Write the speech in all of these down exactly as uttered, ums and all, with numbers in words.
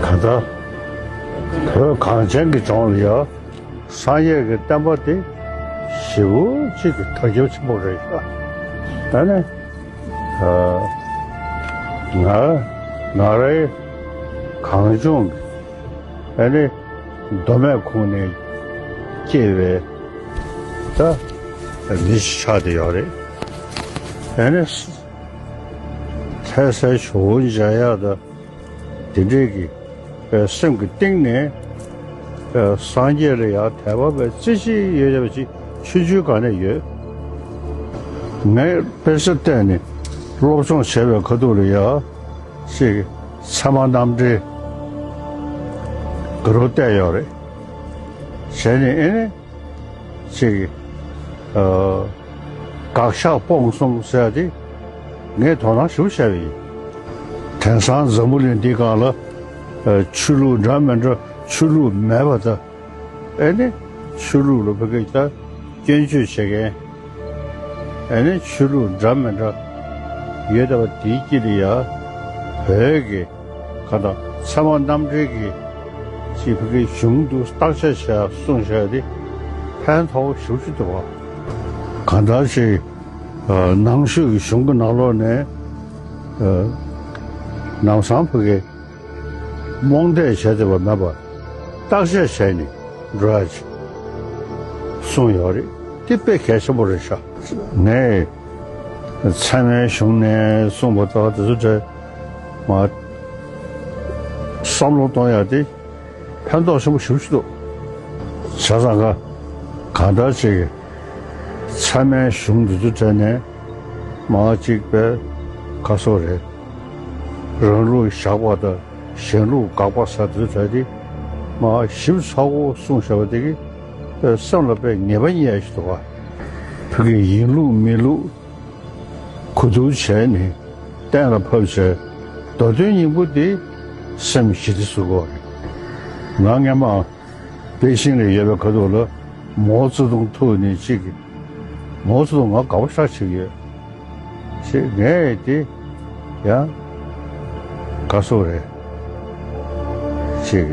གང་ལྟར་བོད་གངས་ཅན་གྱི་ལྗོངས་ལ་ཡང་སངས་རྒྱས་ཀྱི་བསྟན་པ་དེ་ཞེ་པོ་ཅིག་གི་དར་ཁྱབ་ཆེན་པོ་རེད་ཤག་ཨ་ནི། ཨ། ང་ང་རའི་གངས་ལྗོངས་ཀྱི་ཨ་ནི་མདོ་སྨད་ཁོངས་ནས་སྐྱེས་པའི་ད་མི་ཞིག་ཆགས་བསྡད་ཡོད་རེད། ཨ་ནི་ལྷ་སའི་ཇོ་བོ་མཇལ་ཡག་དང་དེ་འདྲས་ཀྱི་སེམས་ཀྱི་གཏིང་ནས་སངས་རྒྱས་ལ་ཡང་དད་པ་བའི་རྩེ་གཅིག་ཡོད་པ་ཅིག་ཆུང་ཆུང་སྒང་ནས་ཡོད། ངས་དཔེ་ཆ་བལྟས་ནས་སློབ་སྦྱོང་བྱས་པའི་ཁ་ཐུག་ལ་ཡང་ཅིག་ཚད་མ་རྣམ་འགྲེལ་དགའ་རབ་བལྟས་ཡོད་རེད། བྱས་ནས་ཨེ་ནི་ཅིག་ཨ། དགག་བཞག་སྤོང་གསུམ་ཟེར་ཡ་དེ་ངས་དོ་སྣང་ཞེ་པོ་བྱས་པ་ཡིན། དེང་སང་འཛམ་བུ་གླིང་འདི་སྒང་ལ་ཨ། ཆོས་ལུགས་འདྲ་མི་འདྲ་ཆོས་ལུགས་མེད་པ་དང་། ཨེ་ནི་ཆོས་ལུགས་ལ་ཕ་གི་ད་སྐྱོན་བརྗོད་བྱེད་མཁན། ཨེ་ནི་ཆོས་ལུགས་འདྲ་མི་འདྲ་ཡོད་པ་དེའི་དཀྱིལ་ལ་ཡ་བོད་ཀྱི་གང་ལྟར་ཚད་མ་རྣམ་འགྲེལ་གྱི་ཅིག་ཕ་གི་གཞུང་དུ་བརྟག་དཔྱད་བྱས་གསུངས་བཞག་དེ་ཕན་ཐོགས་ཞེ་པོ་ཅིག་འདུག་བ། གང་ལྟར་ཅིག་ཨ། ནང་ཆོས་ཀྱི་གཞུང་གི་ནང་ལོགས་ནས་ཨ། ལམ་སང་ཕ་གི་རྨོངས་དད་བྱས་བསྡད་པ་མེད་པར་བརྟག་དཔྱད་བྱས་ནས་འགྲོ་ཡ་ཅིག་གསུངས་ཡོད་རེད། དེ་དཔེ་གལ་ཆེན་པོ་རེད་ཤག་ངས་ཚད་མའི་གཞུང་ནས་གསུངས་པ་དང་དེ་ཚོ་དེ་མ་བསམ་བློ་གཏོང་ཡ་དེ་ཕན་ཐོགས་ཆེན་པོ་ཞེ་པོ་ཅིག་འདུག་བྱས་ཙང་ག་གང་ལྟར་ཅིག་ཚད་མའི་གཞུང་འདི་ཚོ་དྲན་ནས་མ་གཅིག་པའི་ཁ་སོ་རེད། རང་ལུགས་བཞག་པ་དང་གཞན་ལུགས་དགག་པ་ཟེར་དེ་ཚོ་དྲན་ཏེ་མ་ཞིབ་ཚགས་པོ་གསུངས་བཞག་པ་དེ་གིས་སེམས་ལ་དཔེ་ངེས་པ་རྙེད་ཡ་ཞིག་འདུག་ག་ཕ་གི་ཡིན་ལུགས་མིན་ལུགས་གོ་བསྡུར་བྱས་ནས་གཏན་ལ་ཕབ་བྱས། མདོ་དོན་སྙིང་པོ་དེ་སེམས་ཞི་བདེ་བཟོ་དགོས་རེད། ང་སྔན་མ་པེ་ཅིང་ལ་ཡོད་པའི་ཁ་ཐུག་ལ་མའོ་ཙེ་ཏུང་ཐུག་ནས་གཅིག་གིས་མའོ་ཙེ་ཏུང་ང་དགའ་པོ་ཞེ་དྲག་བྱེད་ཀྱི་ཡོད། ཅེས་ངས་དེ་ཡང་དགའ་སོ་རེད། ཅེས་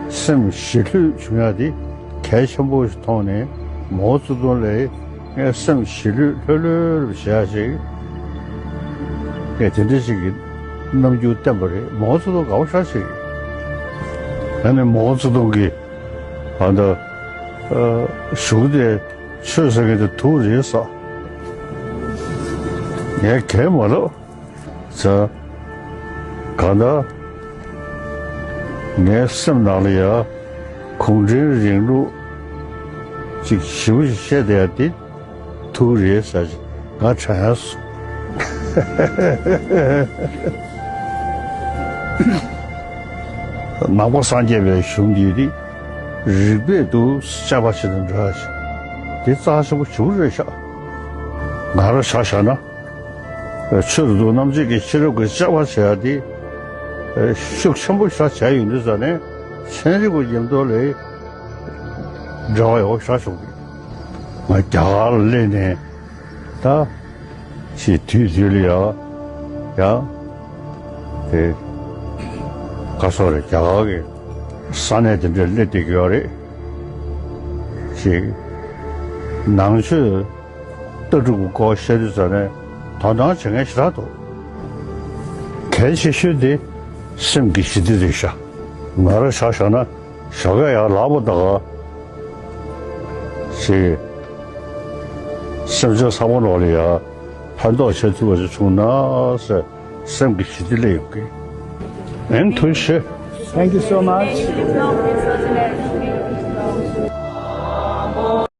སེམས་ཞི་ལྷོད་བྱུང་ཡ་དེ་གལ་ཆེན་པོ་ཞིག་མཐོང་ནས་མའོ་ཙེ་ཏུང་ལ་ངས་སེམས་ཞི་ལྷོད་ལྷོད་ལྷོད་བྱེད་ཡ་ཞིག་ངས་དེ་འདྲ་ཞིག་གི་རྣམ་འགྱུར་བསྟན་པ་རེད། མའོ་ཙེ་ཏུང་དགའ་པོ་ཞེ་དྲག་བྱེད་ཀྱི་ཡོད། ཨ་ནི་མའོ་ཙེ་ཏུང་གིས་ཨ་ད་ཨ་གཞུག་དེ་ཆོས་ཟེར་མཁན་དེ་དུག་རེད་ཟེར། ངས་གས་མ་ལབ། ཟེར། གང་ལྟར་ངའི་སེམས་ནང་ལ་ཡ་གུང་ཁྲན་རིང་ལུགས་ཅིག་ཞེ་པོ་ཞིག་བཤད་བསྡད་ཡ་དེ་དུག་རེད་ཟེར་ཅིག་ང་དྲན་སོང་། ནང་པ་སངས་རྒྱས་པའི་གཞུང་འདི་དེ་རིགས་པས་དུ་དཔྱད་པ་བྱེད་དུ་འགྲོ་ཡ་ཞིག་དེ་རྩ་ཆེན་པོ་ཞེ་པོ་རེད་ཤག་ང་རང་ཆ་བཞག་ན། ཆོས་རབ་ཏུ་རྣམ་འབྱེད་ཀྱི་ཤེས་རབ་ཀྱི་དཔྱད་པ་བྱེད་ཡ་དེ། ཤུགས་ཆེན་པོ་ཞེ་དྲག་བྱས་ཡོད་དུས་ཙ་ནས་ཚན་རིག་པ་མཉམ་དུ་ལས་འབྲེལ་བ་ཡག་པོ་ཞེ་དྲག་བྱུང་གི། ང་རྒྱ་གར་ལ་སླེབས་ནས་ད་ཅིག་དུས་དུས་ལ་ཡ་ཡ་དེ་ག་སོགས་རེད། རྒྱ་གར་གྱི་ས་གནས་དེ་འདྲར་སླེབས་བསྡད་ཀྱི་ཡོད་རེད། ཅིག་ནང་ཆོས་ལྟ་གྲུབ་ཀྱི་སྐོར་བཤད་དུས་ཙ་ནས་དོ་སྣང་བྱེད་མཁན་ཞེ་དྲག་འདུག་གལ་ཆེ་ཤོས་དེ་སེམས་ཀྱི་ཞི་བདེ་རེད་ཤག་ང་རང་ཆ་བཞག་ན་ཞོགས་ཀས་ཡར་ལངས་པ་དང་ཅིག་སེམས་ཅན་ཚང་མ་ལོག་ལ་ཡ་ཕན་ཐོགས་བྱེད་ཐུབ་པ་ཞིག་བྱུང་ན་ཟེར་སེམས་ཀྱི་ཞི་བདེ་སླེབས་ཡོང་གི། ཨེན་ཐུགས་རྗེ་ཆེ། Thank you so much.